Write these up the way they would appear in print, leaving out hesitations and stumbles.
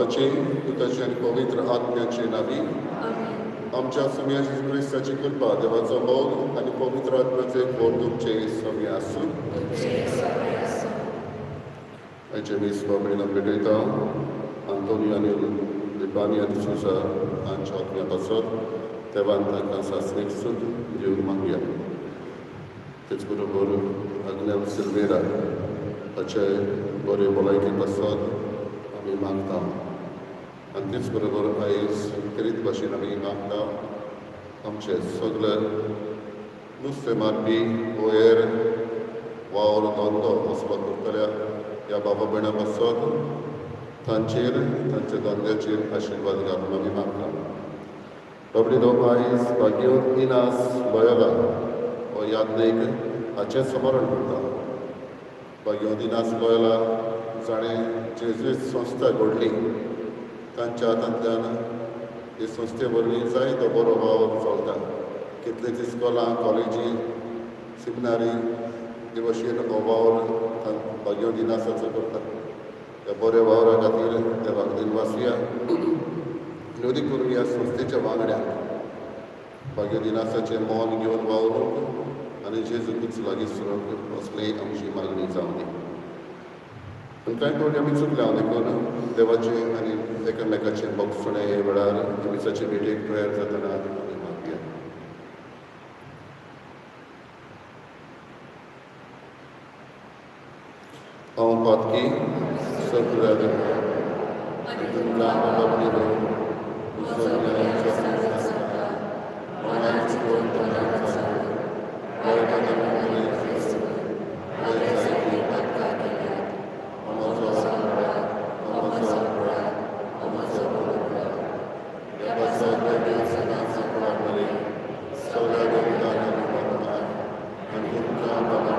बापाचे, पुताचे आनी पवित्र आत्म्याचे नावी. आमेन. आमच्या सोम्या जेजू क्रिस्ताची कृपा, देवाचो मोग आनी पवित्र आत्म्याचे कोण तुमचे सोम्या आसूं. तुमचे सगळे आसूं. आयचे मीस बाबडीनं भेटयता आंतोनियो आनी लिपानिया डिसोजा हांच्या आत्म्या पासत देवान तांकां सासणीक सूख दिवन मागया. तेच बरोबर आग्नेल सिल्वेरा हाचे बरे भलायके पासत आमी मागता. आनी तेच बरोबर आयज खेरीत भाशेन आमी मागता, आमचे सगळे नुस्तें मारपी वयर वावर धंदो असलो करतल्या ह्या बाबा भयणा पासत तांचेर, तांच्या धंद्याचेर आशिर्वाद घालून आमी मागता. बाबडी आयज भाग्यवंत इनास लोयोला हो यादनीक हाचें स्मरण करता. भाग्यवंत इनास लोयोला जाणें जेजुईत संस्था घडली, तांच्या हातांतल्यान हे संस्थे वरवीं जायतो बरो वावर चलता. कितलींच इस्कोलां, कॉलेजी, सिमिनारी हे भशेन हो वावर भाग्यवंत इनासाचो करता. ह्या बऱ्या वावरा खातीर देवाक दिनवासया. आनी अदीक करून ह्या संस्थेच्या वांगड्यांक भाग्यवंत इनासाचें मन घेवन वावरूंक आनी जेजूकूच लागीं सरूंक असली आमची मागणी जावं दी. पूण कांय फावटी आमी चुकल्या, देखून देवाचें आनी एकामेकाचें भोगसणें हे वेळार मिसाचे भेटेक तयार जातना आमी मागया. हांव पातकी सगळ्या आनी तुमकां बाबडीनो म्हजो मनात चिंतून तोंडान सांगून वायटान दिसून हांवें जायतीं पातकां केल्यात. हो म्हजो अपराध, हो म्हजो अपराध, हो म्हजो व्हड अपराध. ह्या पासत देव सदांच अपराध मरे, सगळ्या देवतांक आनी मरणाक आनी तुमकां बाबा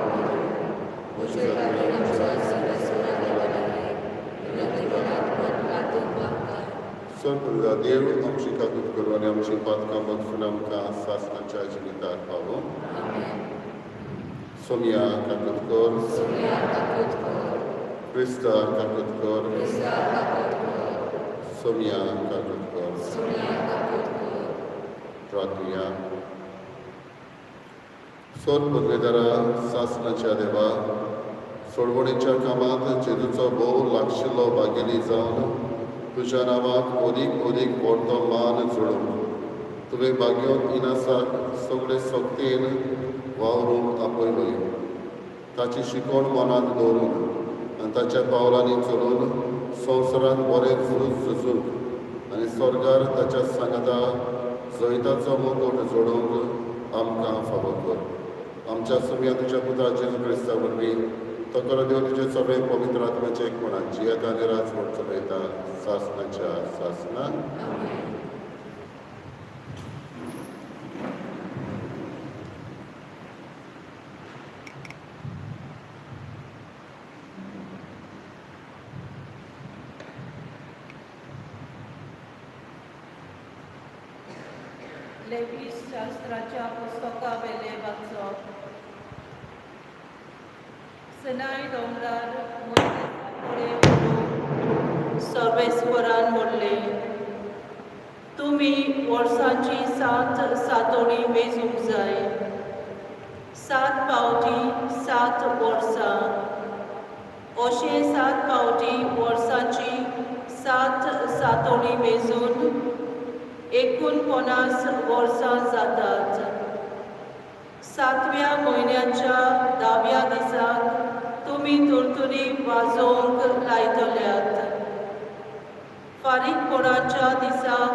म्हजे खातीर आमच्या सर्वेस्परा देवा लागीं विनंती करात काकूट मागता. सर्व देव आमची काकूत करूं आनी आमची पातकां बगसून आमकां सासणाच्या जिविताक पावों. आमेन. सोमया काकूत कर. सोमया काकूत कर. क्रिस्ता काकूत कर. क्रिस्ता काकूत कर. सोमया काकूत कर. सोमया काकूत कर. प्रार्थुया. सोद पदवेदारा, सासणाच्या देवा, सोडवणीच्या कामांत जेजूचो भोव लागशिल्लो भागेली जावन तुज्या नांवाक अदीक अदीक व्हडलो मान जोडूंक तुवें भाग्यवंत इनासाक सगळे सक्तीन वावरूंक आपयलोय. ताची शिकवण मनांत दवरून आनी ताच्या पावलांनी चलून संवसारांत बरें झूज झुजूंक आनी स्वर्गार ताच्या सांगाता जैताचो मुकुट जोडूंक आमकां फावो कर. आमच्या सुमया तुज्या पुता जेजू क्रिस्ता वरवीं, तो करो देव तुजे सगळे पवित्र आत्म्याचे एकपणान जियेता आनी राजवट चलयता सासणाच्या सासणाक. आमेन. लेवीस शास्त्राच्या पुस्तकावेले वाचप. सिनाय दोंगरार मोयजेसा कडेन उलोवन सर्वेस्परान म्हणलें, तुमी वर्सांची सात सातोणी मेजूंक जाय. 7 फावटी 7 वर्सां, अशें 7 फावटी वर्सांची 7 सातोणी मेजून 49 वर्सां जातात. 7व्या म्हयन्याच्या 10व्या दिसाक तुमी तुरतुरी वाजोवंक लायतल्यात. फारीकपणाच्या दिसाक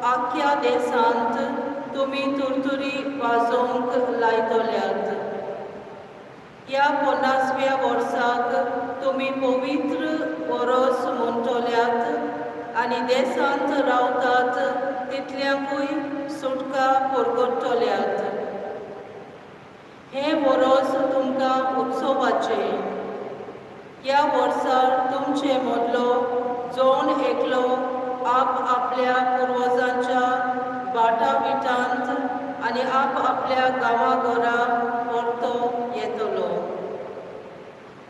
आख्ख्या देशांत तुमी तुरतुरी वाजोवंक लायतल्यात. ह्या 50व्या वर्साक तुमी पवित्र वरोस म्हणटल्यात आनी देशांत रावतात तितल्यांकूय सुटका परगटतल्यात. हें वरोस तुमकां उत्सवाचें. ह्या वर्सार तुमचे मदलो जण एकलो आप आपल्या पुर्वजांच्या भाटाविटांत आनी आप आपल्या गांवाघरा परतो येतलो.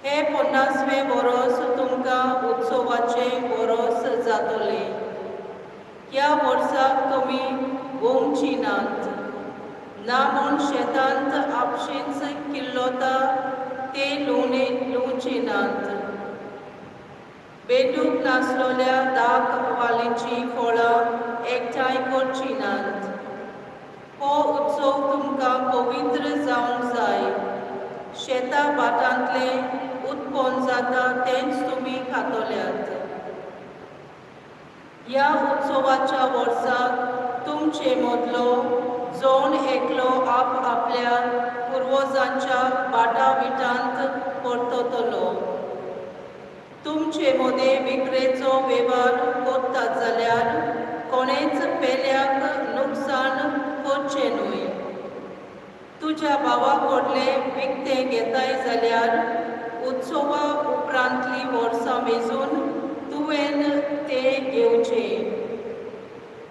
हें 50वें वरोस तुमकां तुमकां उत्सवाचें वरोस जातलें. ह्या वर्साक तुमी गोमची नात, ना म्हूण शेतांत आपशींच किल्लोता ते लुवणे लुवचे नात. बेंडूक नासलेल्या दाक वालीचीं फळां एकठांय करचीं नात. हो उत्सव तुमकां पवित्र जावंक जाय. शेता भाटांतलें उत्पन्न जाता तेंच तुमी खातल्यात. ह्या उत्सवाच्या वर्साक तुमचे मदलो जण एकलो आप आपल्या पुर्वजांच्या बाटाविटांत परततलो. तुमचे मदें विक्रेचो वेव्हार करतात जाल्यार कोणेच पेल्याक नुकसाण करचें न्हय. तुज्या भावा कडलें विकतें घेताय जाल्यार उत्सवा उपरांतलीं वर्सां मेजून तुवें तें घेवचें.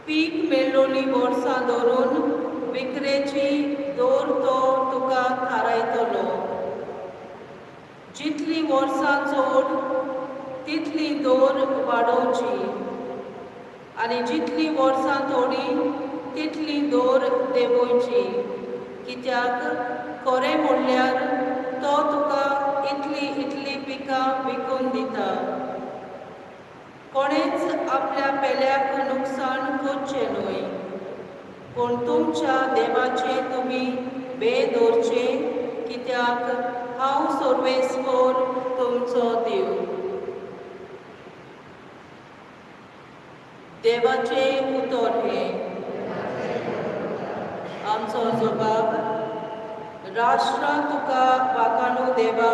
पीक मेळ्ळोलीं वर्सां धरून विक्रेची दर तो तुका थारायतलो. जितलीं वर्सां चड तितली दर वाडोवची आनी जितलीं वर्सां थोडीं तितली दर देंवोवची, कित्याक खरें म्हणल्यार तो तुका इतली इतली पिकां विकून दिता. कोणेच आपल्या पेल्याक नुकसाण करचें न्हय, पूण तुमच्या देवाचें तुमी भंय दवरचें, कित्याक हांव सर्वेस्पर तुमचो देव. देवाचें उतर हें. आमचो जबाब. राष्ट्रां तुका वाखाणू देवा,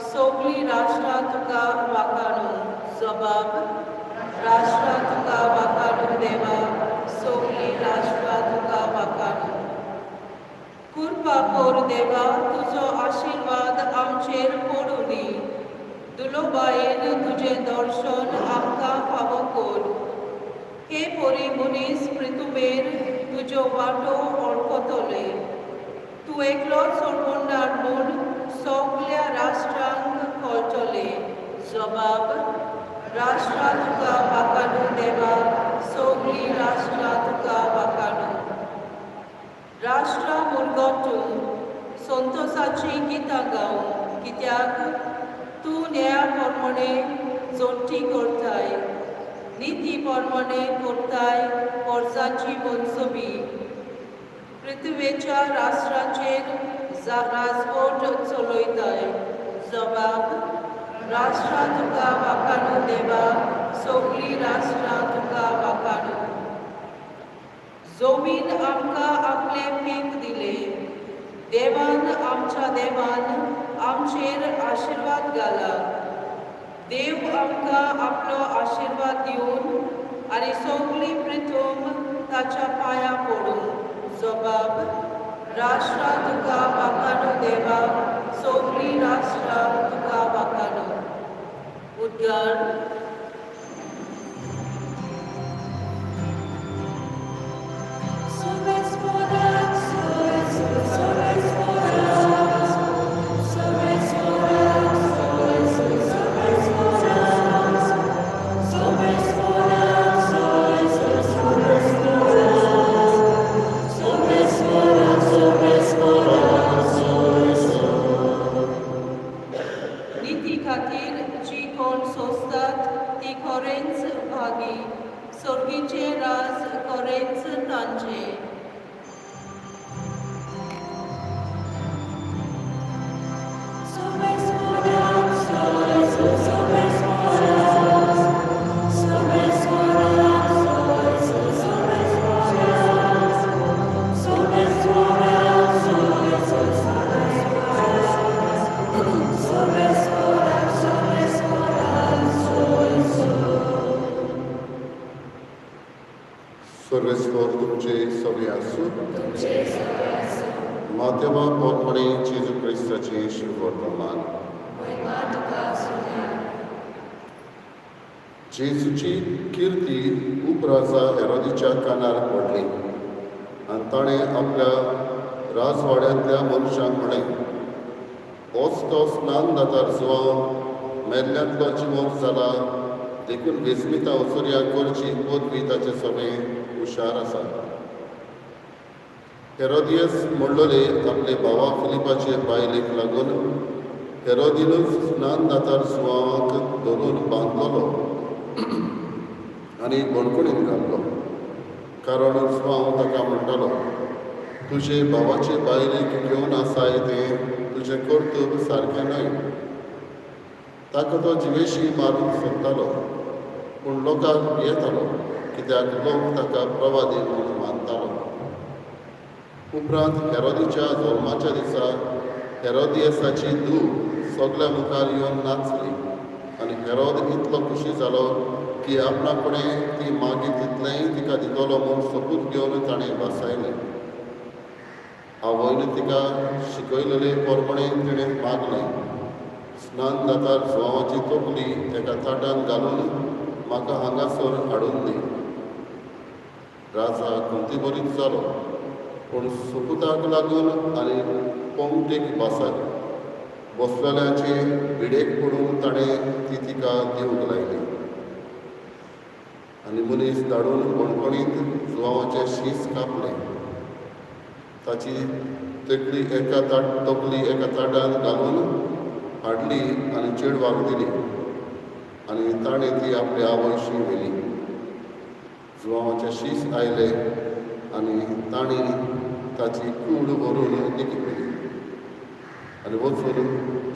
सगळीं राष्ट्रां तुका वाखाणू. जबाब. राष्ट्रां तुका वाखाणू देवा, सगळीं राष्ट्रां तुका वाखाणू. कृपा कर देवा, तुजो आशिर्वाद आमचेर पडूं दी. दुलोबायेन तुजें दर्शन आमकां फावो कर. हे परी मनीस पृथुमेर तुज्यो वाटो वळखतले. तूं एकलोच सोडवणदार म्हूण सगल्या राष्ट्रांक कळटलें. जबाब. राष्ट्रां तुका वाखाणू देवा, सगळीं राष्ट्रां तुका वाखाणू. राष्ट्रां मुरगटूं, संतोसाचीं गितां गावं, कित्याक तूं न्याया प्रमाणे जोडटी करताय, निती प्रमाणे करताय वर्साची मनसबी. पृथ्वेच्या राष्ट्राचेर राजवट चलयताय. जबाब. राष्ट्रां तुका वाखाणू देवा, सगळीं राष्ट्रां तुका वाखाणू. जमीन आमकां आपलें पीक दिलें. देवान, आमच्या देवान आमचेर आशिर्वाद घाला. देव आमकां आपलो आशिर्वाद दिवन आनी सगळी पृथ्वी ताच्या पांया पडूं. जबाब. राष्ट्रां तुका वाखाणू देवा, सगळीं राष्ट्रां तुका वाखाणू. उद्गार. निती खातीर जी कोण सोंसतात ती खरेंच भागी, सर्गीचें राज खरेंच तांचें. सर्वेस्पर तुमचे सगळे आसूं. माध्यमा प्रमाणे जेजू क्रिस्ताचे शुभवर्तमान. जेजूची किर्ती उपराजा हेरोदीच्या कानार पडली आनी ताणें आपल्या राजवाड्यांतल्या मनशांक म्हळें, होच तो स्नान दातार जुवांव. मेल्ल्यांतलो जिवंत जाला, देखून वेजमिता वचोरया करची पदवी ताचे समें हुशार आसा. हेरोदियस म्हणलोले आपले भावा फिलिपाचे बायलेक लागून हेरोदीनूच स्नान दातार सुवांक धरून बांदलेलो आनी बणकणीन घातलो, कारण सुवांव ताका म्हणटालो, तुजे भावाचे बायलेक घेवन आसाय तें तुजें कर्तुब सारकें न्हय. ताका तो जिवेशी मारूंक सोदतालो, पूण लोकांक भियेतालो, कित्याक लोक ताका प्रवादी म्हूण मानतालो. उपरांत हेरोदीच्या जल्माच्या दिसा हेरोदियसाची धूव सगल्या मुखार येवन नाचली आनी हेरोद इतलो खुशी जालो की आपणा कडेन ती मागीर तितलेंय तिका दितलो म्हूण सोपूत घेवन ताणें बसायलें. आवयन तिका शिकयलेले प्रमाणें तिणें मागलें, स्नान जातार जुवांवाची तकली एका ताटांत घालून म्हाका हांगासर हाडून दी. राजा खंतीभरीत जालो, पूण सोपुताक लागून आनी पंक्तीक बसाक बसलेल्याचे भिडेक पडून ताणें ती तिका दिवंक लायली. आनी मनीस धाडून बणकणींत जुवांवाचें शीस कापलें, ताची तकली एका ताटांत घालून हाडली आनी चेडवाक दिली आनी ताणें ती आपले आवयशी व्हेली. जुवांवाचें शीस आयलें आनी तांणी ताची कूड व्हरून निकी केली आनी वचून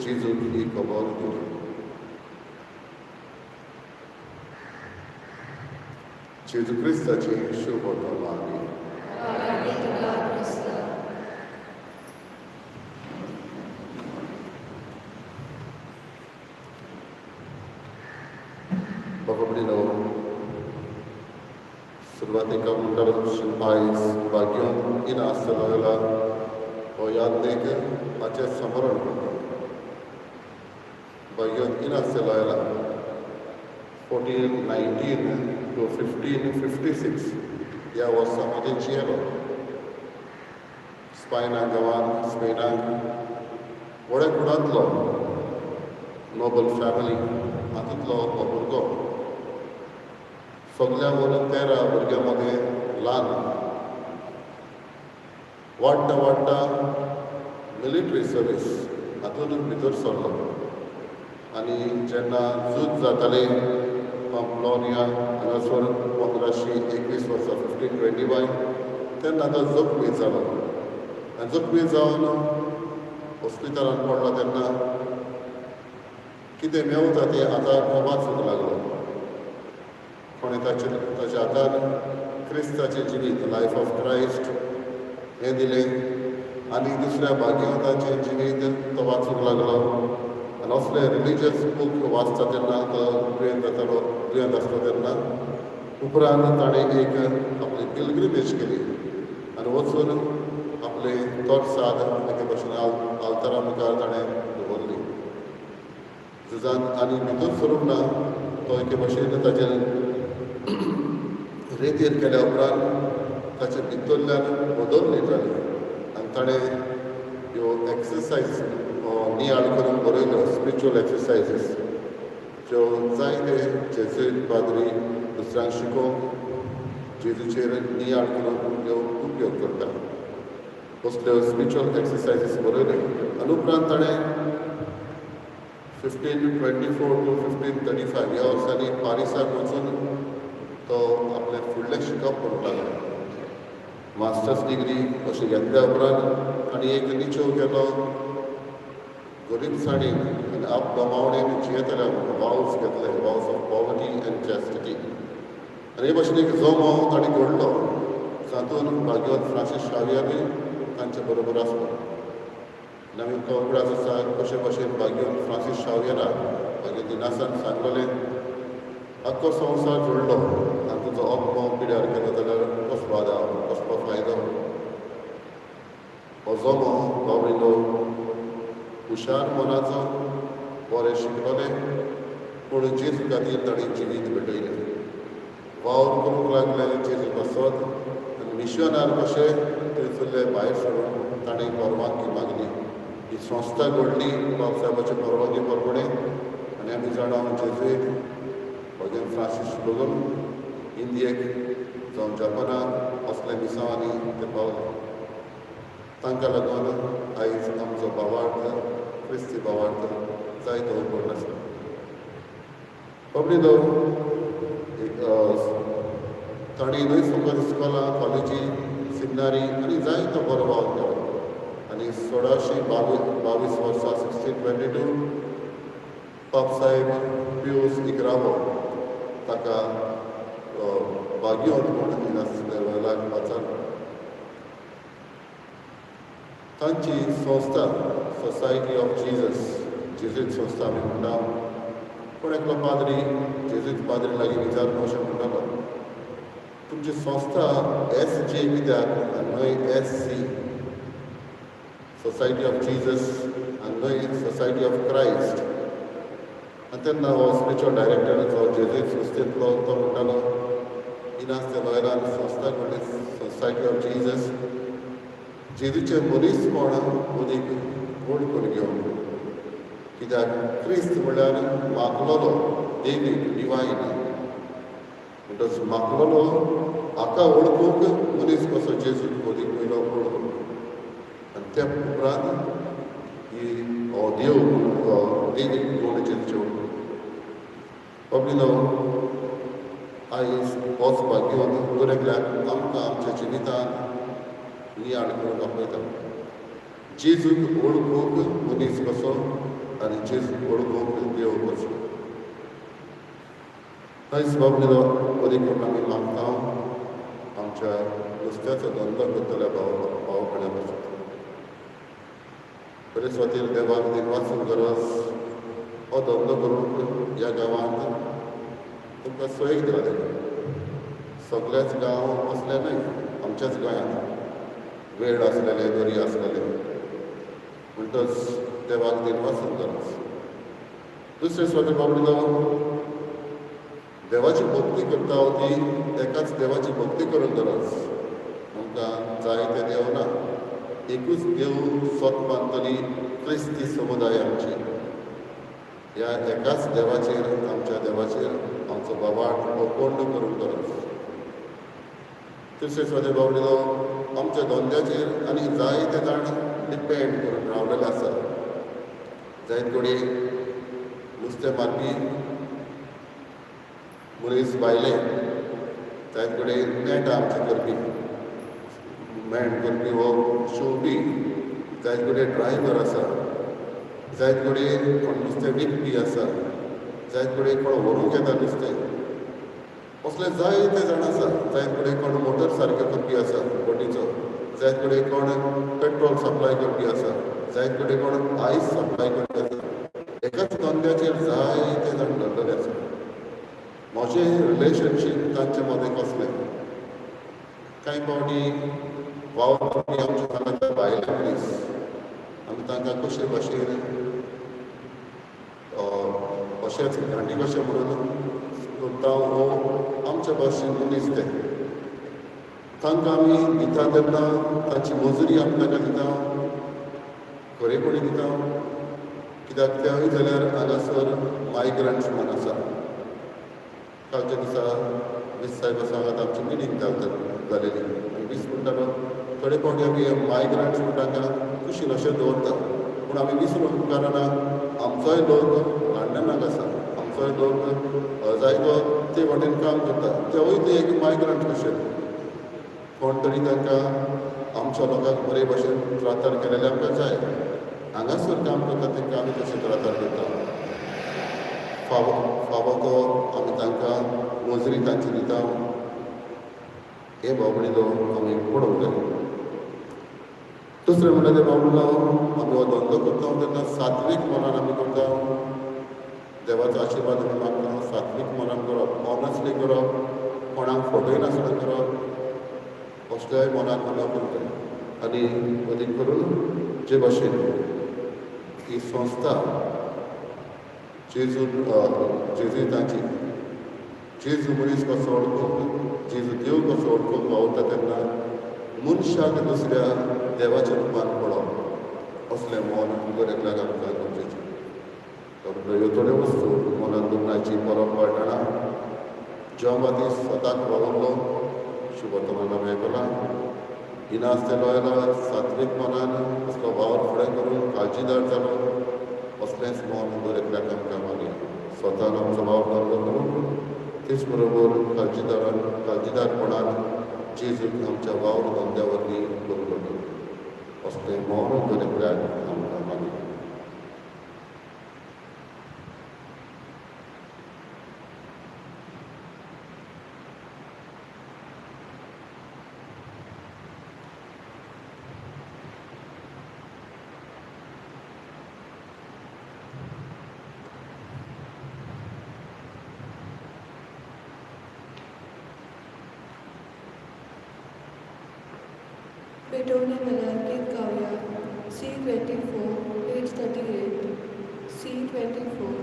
जेजूक ही खबर दिली. जेजू क्रिस्ताची शुभ वर्तमान. आनी तुका क्रिस्त. बाबा, सुरवातेक हांव म्हणटालो, आयज भाग्योन इनास लोयोला हो यादनेक हाचें स्मरण करता. भाग्योन इनास Loyola 1419 to 1556 ह्या वर्सा मदीं जियेलो. स्पायना गांवांत, स्पेनाक, व्हड्या कुळांतलो, नोबल फॅमिली हातूंतलो हो भुरगो. सगल्या वरून 13 भुरग्यां मदीं ल्हान. वाडटा वाडटा मिलिटरी सर्वीस हातूंत भितर सरलो आनी जेन्ना झूज जातालें पांपलोनिया हांगासर 1521 वर्सा, 1521, तेन्ना तो जखमी जालो आनी जखमी जावन हॉस्पिटलांत पडलो. तेन्ना कितें मेवता तें आतां तो वाचूंक लागलो. कोणें ताच्या हातान क्रिस्ताचें जिवीत, लायफ ऑफ क्रायस्ट हें दिलें आनी दुसऱ्या भाग्यवंताचें जिवीत तो वाचूंक लागलो. आनी असले रिलिजियस बूक वाचता तेन्ना तो दुयेंत जातालो, दुयेंत आसलो तेन्ना. उपरांत ताणें एक आपली पिलग्रिमेज केली आनी वचून आपले तोरसाद एके भशेन आल्तारा मुखार ताणें दवरली. झुजान आनी भितर सरूंक ना तो. एके भशेन ताचेर रेतीर केल्या उपरांत ताचे भितरल्यान बदलणी जाली आनी ताणें ह्यो एक्सरसायज नियाळ करून बरयल्यो, स्पिरिच्युअल एक्सरसायजीस, ज्यो जायते जेजुईट पाद्री दुसऱ्यांक शिकोवंक जेजूचेर नियाळ करून ह्यो उपयोग करता. असल्यो स्पिरिच्युअल एक्सरसायजीस बरयल्यो आनी उपरांत ताणें 1524 to 1535 ह्या वर्सांनी पारिसाक वचून तो आपलें फुडलें शिकप करूंक लागलो. मास्टर्स डिग्री अशें घेतल्या उपरांत ताणें एक निचेव केलो, गरीबसाणेन आनी आपदमावणेन जियेतल्या वावज घेतले, vows of poverty and chastity. आनी हे भशेन एक जमो ताणें घडलो, जातून भाग्यवंत फ्रांसीस शावियारूय तांचे बरोबर आसलो. नवीन तो उगडास आसा कशे भशेन भाग्यवंत फ्रांसीस शावियराक भाग्यवंत इनासान सांगलेलें, आख्खो संवसार जोडलो आनी तुजो आत्मो पिड्यार केलो जाल्यार कसलो आदार, कसलो फायदो? हो जमो बाबडिलो हुशार मनाचो, बरें शिकलोले, पूण जेजू खातीर ताणें जिवीत भेटयलें. वावर करूंक लागले जेजू पासत आनी मिशनार कशें थंयसरले भायर सरून ताणें परवानगी मागली. ही संस्था घडली बाब साहेबाचे परवानगी प्रमाणें. आनी आनी आमी जाणा जेजुईत भजन फ्रांसीस बगून इंडियेक जावं जपानाक असल्या मिसांवांनी ते पावले. तांकां लागून आयज आमचो भावार्थ, क्रिस्ती भावार्थ जायतो व्हड आसा. बाबडीनो, एक तांणी न्हय फकत इस्कोलां, कॉलेजी, सिमिनारी आनी जायतो बरो वावर केलो. आनी 1622 वर्सां, 1622, पाप साहेब पियूस इकरावो ताका भाग्यवंत म्हूण इनास लेवलाक वाचारलो. तांची संस्था सोसायटी ऑफ जिजस, जेजुईत संस्था आमी म्हणटा. कोण एकलो पाद्री जेजुईत पाद्री लागीं विचारून अशें म्हणटालो, तुमची संस्था एस जे कित्याक आनी न्हय S C, society of Jesus आनी न्हय सोसायटी ऑफ क्रायस्ट? आनी तेन्ना हो स्पिरिच्युअल डायरेक्टर जो जेजुईत संस्थेंतलो तो म्हणटालो, इनास दे लॉयलान संस्था म्हणली सोसायटी ऑफ जिजस, जेजूचें मनीसपण मदीं व्हड करून घेवन, कित्याक क्रिस्त म्हणल्यार मागलोलो, देवीक, डिवायन. म्हणटच मागलोलो हाका वळखूंक मनीस कसो जेजूक मदीं पयलो वळखूंक आनी त्या उपरांत ही हो देव देवीक कोण जेजूचे वळखूंक. बाबडीनो, आयज होच भाग्यवंत दर एकल्याक आमकां आमच्या जिवितांत नियाळ करूंक आपयता, जेजूक वळखूंक मनीस कसो आनी जेजूक वळखूंक देव कसो. थंयच बाबडीनो, अदीक करून आमी मागता आमच्या नुस्त्याचो धंदो करतल्या भाव भाव भयणां पासून. पयले सुवातेर देवाक दिनवासूंक गरज, हो धंदो करूंक ह्या गांवांत तुमकां सोयीक दिला तेका. सगळेच गांव असले न्हय, आमच्याच गोंयांत वेळ आसलेले, दर्या आसलेले. म्हणटच देवाक दिनवासूंक गरज. दुसरे सुवातेर बाबडीनो, देवाची भक्ती करता ती एकाच देवाची भक्ती करूंक गरज. आमकां जायते देव ना, एकूच देव स्वत मानतली क्रिस्ती समुदाय आमची. ह्या एकाच देवाचेर, आमच्या देवाचेर आमचो भावार्थ अखंड करूंक गरज. तिसरे सुवातेर बाबडीनो, आमच्या धंद्याचेर आनी जायते जाण डिपेंड करून रावलेले आसा. जायत कडेन नुस्तें मारपी मनीस भायले, जायत कडेन नेटां आमचे करपी, मेण करपी हो शिंवपी, जायत कडेन ड्रायव्हर आसा, जायत कडेन कोण नुस्तें विकपी आसा, जायत कडेन कोण व्हरूंक येता नुस्तें, असले जायते जाण आसा. जायत कडेन कोण मोटर सारक्यो करपी आसा बोटीचो, जायत कडेन कोण पेट्रोल सप्लाय करपी आसा, जायत कडेन कोण आयस सप्लाय करपी आसा. एकाच धंद्याचेर जायते जाण धरलेले आसा. म्हजें रिलेशनशीप तांचे मदें कसलें? कांय फावटी वावर करपी आमचे सांगाता भायले मनीस, आमी तांकां कशे भाशेन अशेंच घांटी कशें म्हणून करता हो आमच्या भाशेन मनीस ते. तांकां आमी दिता तेन्ना तांची मजुरी आमी तांकां दिता, खरेपणी दिता, कित्याक तेवूय जाल्यार हांगासर मायग्रंट्स म्हूण आसा. कालच्या दिसा वीस साहेबा सांगात आमची मिटींग जालेली आनी वीस म्हणटालो, थोडे फावटी आमी मायग्रंट्स म्हण तांकां कुशीन अशें दवरता, पूण आमी विसरूंक उपकारना, आमचोय लोक लंडनाक आसा, आमचोय लोक जायतो ते वाटेन काम करता, तेवूय ते एक मायग्रंट कशे. कोण तरी तांकां आमच्या लोकांक बरे भाशेन त्रातार केलेले आमकां जाय. हांगासर काम करता तांकां आमी तशें त्रातार करता, फावो फावो तो आमी तांकां मजुरी तांची दिता, हे बाबडीलो आमी पळोवंक जाय. दुसरें म्हणल्यार ते बाबडीलो, आमी हो धंदो करता तेन्ना सात्वीक मनान आमी करता. देवाचो आशिर्वाद आमी मागता. सात्वीक मनान करप, ऑनस्टली करप, कोणाक फटयनासतना करप, असल्याय मनान आमी करूंक जाय. आनी अदीक करून जे भाशेन ही संस्था जेजू जेजुइतांची, जेजू मनीस कसो वळखूंक, जेजू देव कसो वळखूंक पावता तेन्ना मनशाक दुसऱ्या देवाच्या रुपान पळोवप, असलें मन दर एकल्याक आमकां गरजेचें. तर ह्यो थोड्यो वस्तू मनान दुमनाची परब पाळटना ज्यो माती स्वताक वावुरलो शुभवर्तमान आमी आयकलां. इनास ते लोयला सात्वीक मनान असलो वावर फुडें करून काळजीदार जालो. असलेंच मन दर एकल्याक आमकां मागया. स्वतान आमचो वावर धंदो करून तेच बरोबर काळजीदारपणान जेजूक आमच्या वावर धंद्या वरवीं बरोबर असलें मन दर एकल्याक आमकां मागया. पेटोवणे वेल्यार गीत गावया. C24, page 38. C24.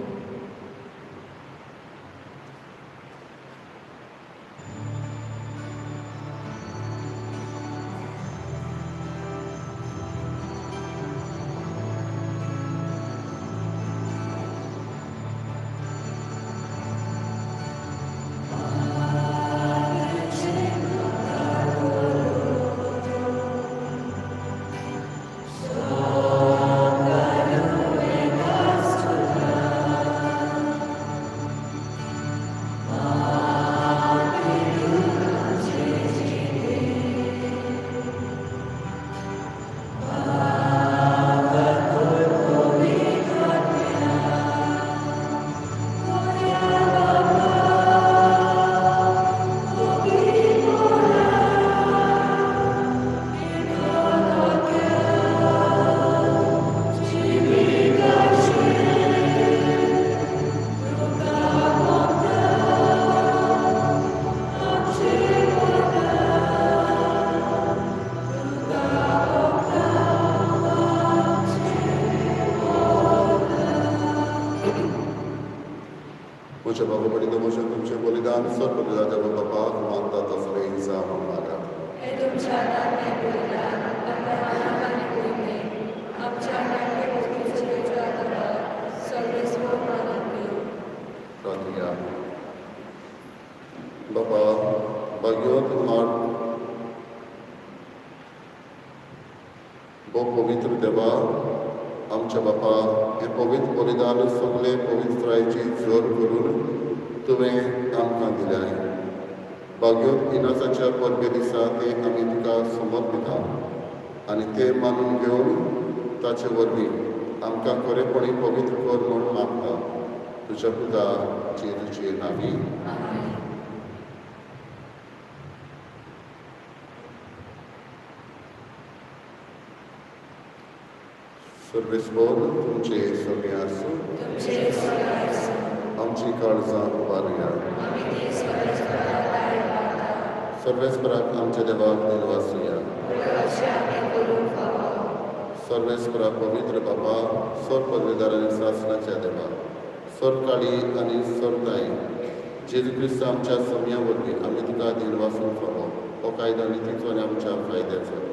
म्हज्या बाबा पडिल्लें म्हजें तुमचें बलिदान सर्व देवा बापाक मानता तसलें जावं मागात. हे तुमच्या हातांत बलिदान आमकां आनी पयलें आमच्या नाट्य वस्तूच्या आदाराक सर्वेस्व मानून घेवं. प्रार्थया. बाबा भाग्योत मार भोव पवित्र देवा आमच्या बापा, हें पवित्र बलिदान सगळे पवित्रायची जोर करून तुवें आमकां दिलें. भाग्योत इनासाच्या परबे दिसा तें आमी तुका समर्पिता आनी तें मानून घेवन ताचे वरवीं आमकां खरेपणी पवित्र कर म्हूण मागता. तुज्या पुता जेजूचे नांवी. सर्वेस्पर तुमचे सगळे आसूं. आमची काळजां उबारुया. सर्वेस्पराक आमच्या देवाक दिनवासुया. सर्वेस्परा पवित्र बाबा, सर पदवीदार आनी सासणाच्या देवा, सर काळी आनी सर ताई जेजू क्रिस्त आमच्या सम्या वरवीं आमी तुका दिनवासूंक फावो. हो कायदो नितीचो आनी आमच्या फायद्याचो.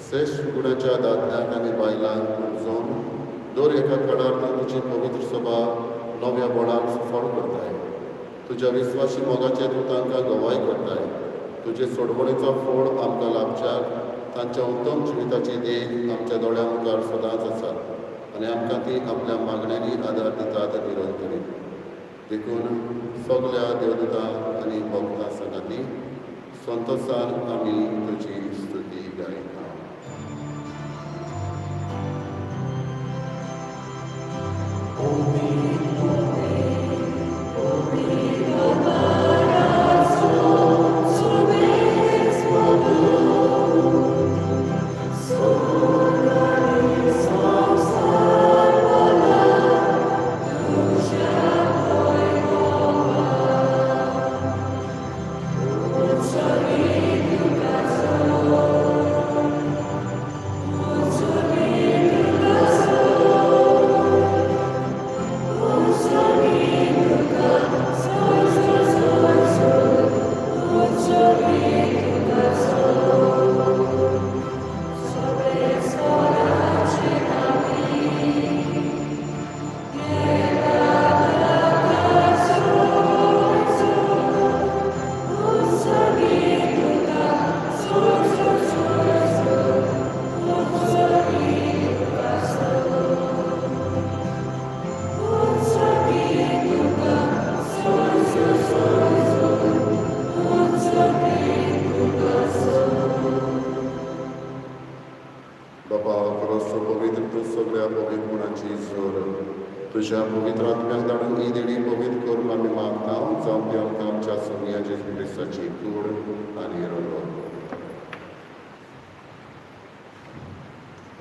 श्रेश्ठ गुणाच्या दादल्यांक आनी बायलांक उजोवन दर एका कडार तूं तुजी पवित्र सभा नव्या बळान सुफळ करताय. तुज्या विस्वाशी मोगाचें तूं तांकां गवाय करताय. तुजे सोडवणेचो फोड आमकां लाभच्याक तांच्या उत्तम जिविताची देख आमच्या दोळ्यां मुखार सदांच आसा आनी आमकां ती आपल्या मागण्यांनी आदार दितात निरंतरी. देखून सगल्या देवदूतां आनी भक्तां सांगाती संतोसान आमी तुजी स्तुती गायता. Sorry, you got सगळ्या पवित्रपणाची जोर तुज्या पवित्र आत्म्याक धाडून ही देणी पवित्र करून आमी मागता जावं ती आमकां आमच्या सोमया जेजू क्रिस्ताची कूड आनी रगत.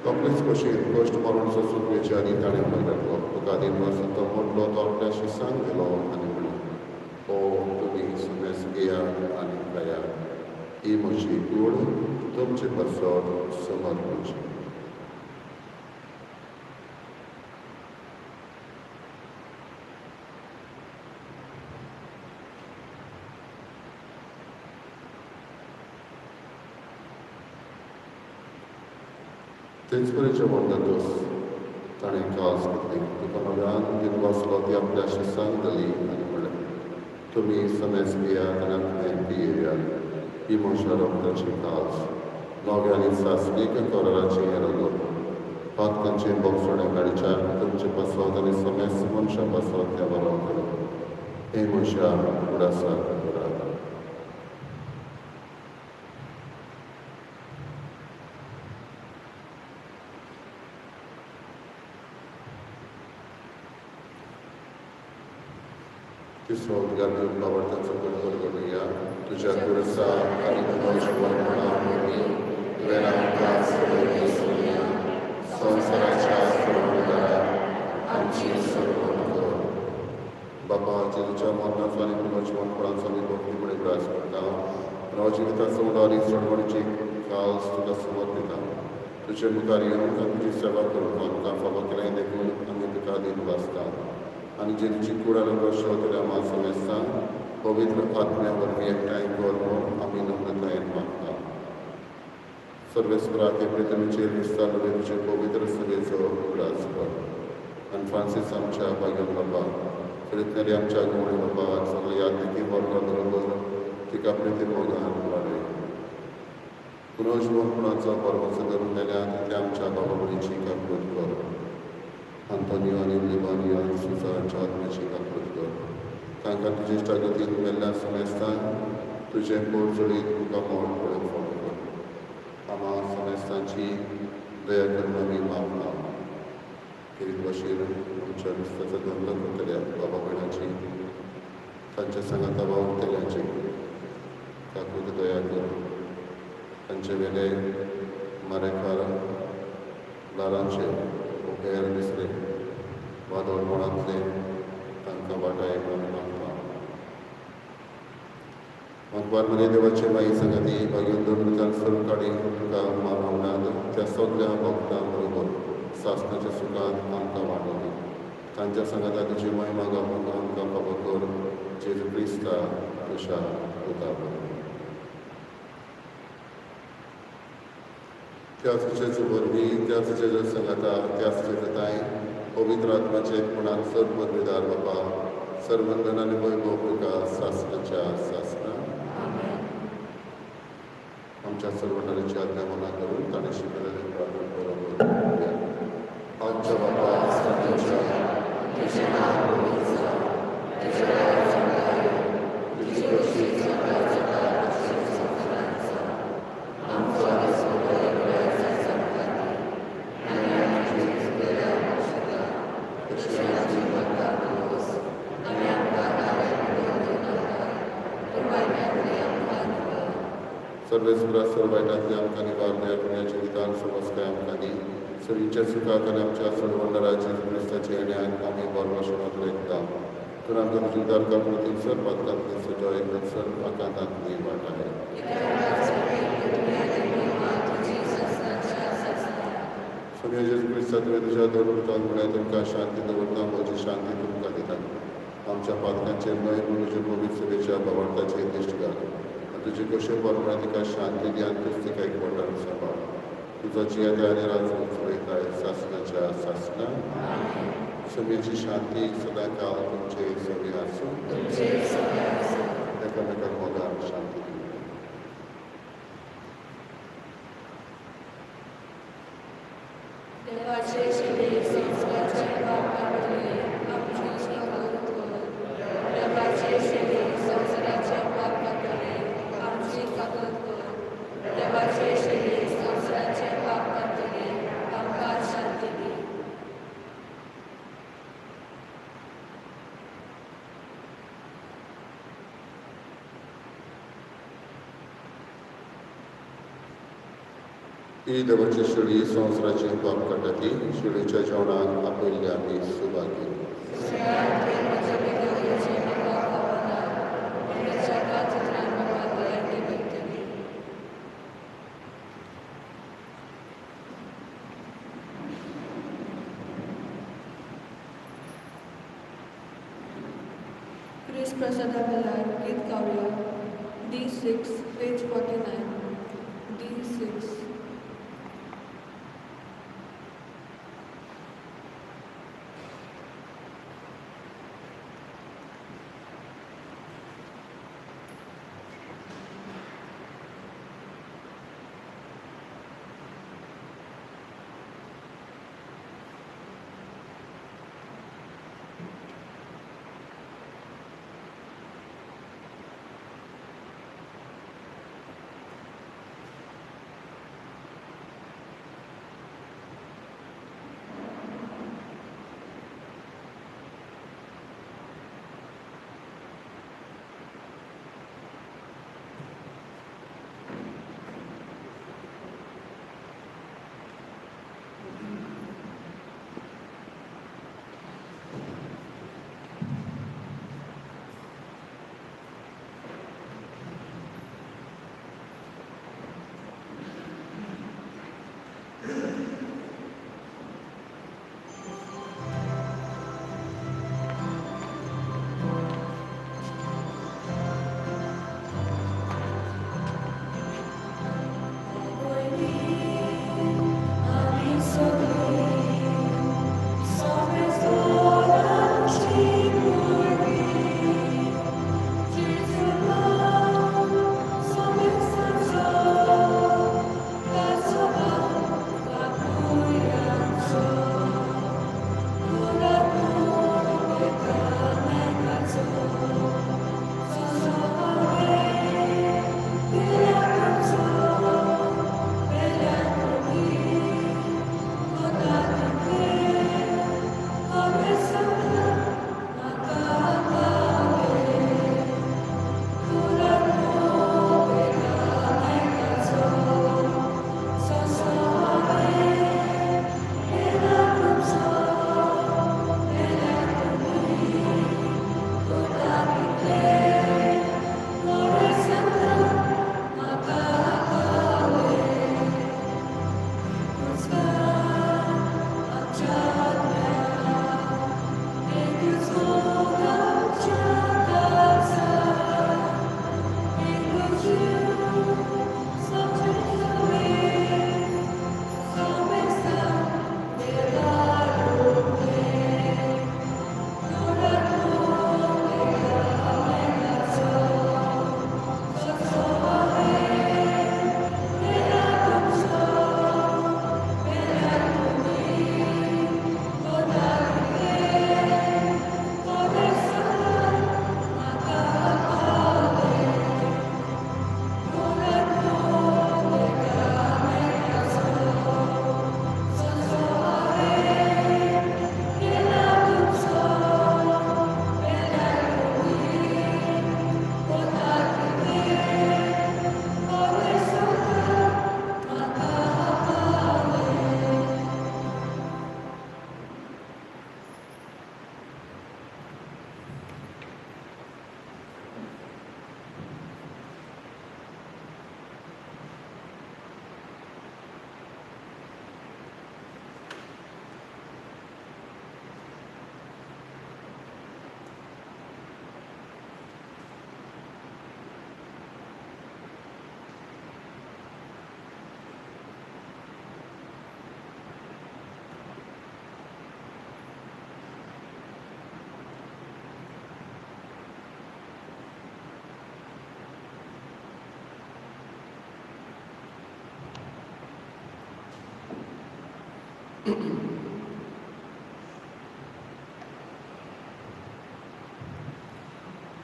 तकलेच कशी कश्ट मरण सोसून वेचे आनी ताणें म्हणलें तुका दिन वचून तो मोडलो तो आपल्या शिसांक गेलो आनी म्हणलें ओ तुमी समेस घेयात आनी खायात ही म्हजी कूड तुमचे पासत समर्पणची. तेच परी जेवण जातूच ताणें कास घेतली तुका नव्यान दिनवासलो ती आपल्या शिसांक दिली आनी म्हणलें तुमी समेस घेयात आनी आपणें पियेयात ही म्हज्या रक्ताची कास नव्या आनी सासणीक कराराचें हें रगत पातकांचें बोगसणें मेळच्याक तुमचे पासत आनी समेस मनशां पासत तें बरोवतलें हें म्हज्या उडासाक करात. तिसरो उद्गार घेवन बाबार्थाचो करकर करुया. तुज्या गुरसा आनी पुनर्जिवनपणा वरवीं तुवें आमकां सोडयले सोडया संवसाराच्या सोडवणदारा आमची सोडवण कर. बाबा जेजूच्या मरणाचो आनी पुनर्जिवनपणाचो आमी भक्तीपणे उगडास करता नवजिविताचो उडो आनी सोडवणीची काल्स तुका समर्पिता. तुजे मुखार येवंक आनी तुजी सेवा करूंक आमकां फावो केलें देखून आमी तुका दिनवासता आनी जेजूची कूड आनी कश्ट आमा समेस्तांक पवित्र आत्म्या वरवीं एकठांय कर म्हूण आमी नम्रतायेन मागता. सर्वेस्पराक हे पृथ्वीचेर विस्तारलेले तुजे पवित्र सभेचो उगडास कर आनी फ्रांसीस आमच्या भाग्यान बाबा फिलिप आमच्या गुवणे बाबा सगळे यादनिकी वर्गा बरोबर तिका प्रिती मोगान वाडय. पुनर्जिवनपणाचो परवचो करून मेल्यात ते आमच्या बाबा भयणीची काकूत कर. आंतोनियो आनी लिबानियो आनी सुजांच्या आत्म्याची काकूत कर. तांकां तुजे इश्टागतीन मेल्ल्या समेस्तांक तुजें पोरजोळीत तुका मोड पळोवंक फावो कर. आमा समेस्तांची दया करून आमी मागता. खेरीत भाशेन आमच्या नुस्त्याचो धंदो करतल्या बाबा भयणाची तांच्या सांगाता वावुरतल्यांची काकूत दया कर. तांचे वेले मारेकार ल्हारांचे हेर दुसरे वादळपणांतले तांकां वाटाय म्हणून मागता. मकबार मरे देवाचे माई संगती भाग्योन दोन सर्व काडी तुका मानवनात त्या सगल्या भक्तां बरोबर सासणाच्या सुखांत आमकां वाडोवनी. तांच्या सांगाता तुजी महिमा गावूंक आमकां फावो कर जेजू क्रिस्ता तुज्या पुता बरोबर. त्याच जेजू वरवीं त्याच जेजू सांगाता त्याच जेजताय पवित्र आत्म्याचे एकपणान सर्व पदवीदार बाबा सर्वंदन आनी वैभव तुका सासणाच्या सासणा. आमच्या सर्वणाची आज्ञा मना करून ताणें शिकयलेलें प्रार्थना बरोबर. आमच्या बाबा तुज्या तुजें नांव पवित्र जावं, तुजें राज्य येवं, तुजी खोशी स्वर्गात जाता तशी संवसारांत जावं. आमचो दिसवडो वेळार आमकां दी आनी आमची चुकलेल्या वंशता तशी आमची पदकां पुरोस आनी आमकां घालून दिवं नाका पूण वायटांतली आमकां निवार. सर्वेस्परा सर्व वायटांतली आमकां निवार दया पुण्याचे विधान समजकाय आमकां दी. सगळींच्या सुखाक आनी आमच्या सोडवणदारा जेजू क्रिस्ताच्या येण्याक आमी बरवाशणांत लेखता. तर आमकां तुजी उदार काकुळतीन सर पातकांतली सजय आनी सर आकांतांतली वाटाय. सगळ्या जेजू क्रिस्ता तुवें तुज्या दोन पुतांक म्हणलें तुमकां शांती दवरता म्हजी शांती तुमकां दिता. आमच्या पातकांचेर न्हय पूण तुजे पवित्र सभेच्या भावार्थाचेर दिश्ट घाल आनी तुजी कशे प्रमाणे तिका शांती दी आनी तूच तिका एकवटान सांबाळ. तुजो जियेता आनी राज चलयताय सासणाच्या सासणा. समेची शांती सदां काळ तुमचे सगळे आसूं. एकामेकाक मोगान शांती दिवया. देवाचे शिले संस्कारचे पाप काडटले आमची काकूत कर. देवाचे शिले संवसाराचे पाप काडटले आमची काकूत कर. देवाचे शिले संवसाराचे पाप काडटले आमकां शांती दी. ही देवाची शिळी संवसाराचें पाप काडटा ती शिळीच्या जेवणाक आपयल्ले आमी सुभागी. क्रिस प्रसादा वेलार गीत गावया. D6, page 49. D6.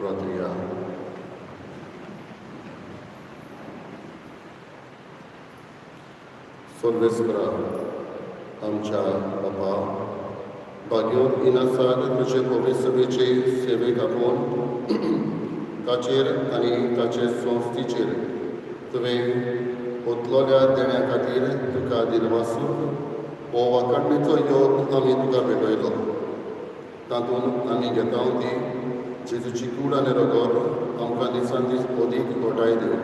प्रार्थना. सर्वेस्परा आमच्या बापा, भाग्योन इनासाक तुजे पवित्र सभेचे सेवेक आपोवन ताचेर आनी ताचे संस्थेचेर तुवें ओतलोल्या देण्या खातीर तुका दिनवासून हो वाखाणणेचो यत्न आमी तुका भेटयलो. तातूंत आमी घेता ती जेजूची कूड आनी रगत आमकां दिसान दीस अदीक घोटाय दिवं.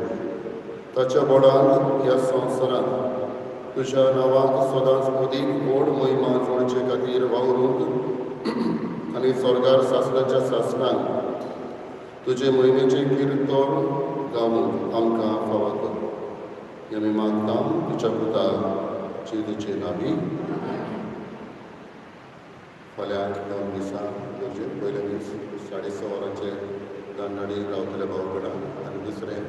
ताच्या बोडान ह्या संवसारांत तुज्या नांवाक सदांच अदीक व्हड महिमा जोडचे खातीर वावरूंक आनी स्वर्गार सासणाच्या सासणांक तुजे मोहिमेचें किर्तन गावूंक आमकां फावो कर. हें आमी मागता तुज्या पुता जेजूचे नांवी. फाल्यां 2 दिसां म्हणजे पयले दीस 6:30 वरांचेर दांडाडी रावतले भाव कडेन आनी दुसरें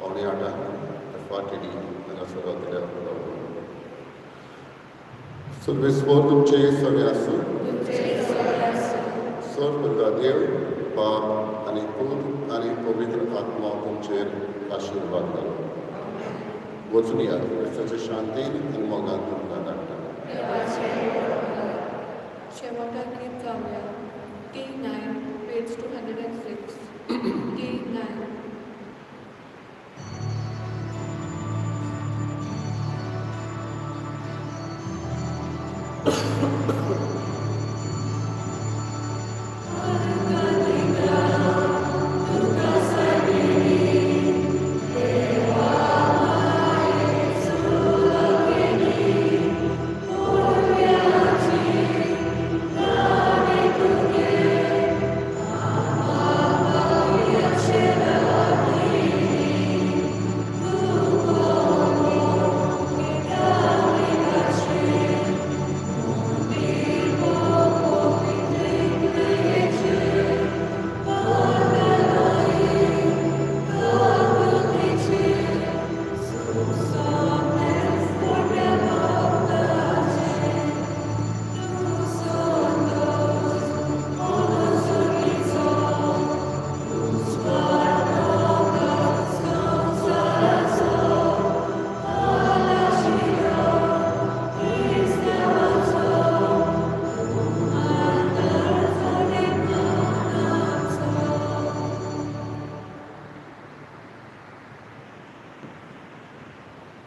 7:45 FRTD हांगासर रावतले भाव. सर्वेस्पर तुमचे सगळे आसूं. सर्व देव बाप आनी पूत आनी पवित्र आत्मा तुमचेर आशिर्वाद घालूं. वचून यात, क्रिस्ताचे शांतीन आनी मोगान तुमकां धाडटा. शेवटा गीत गावया. T9, page 206. T9.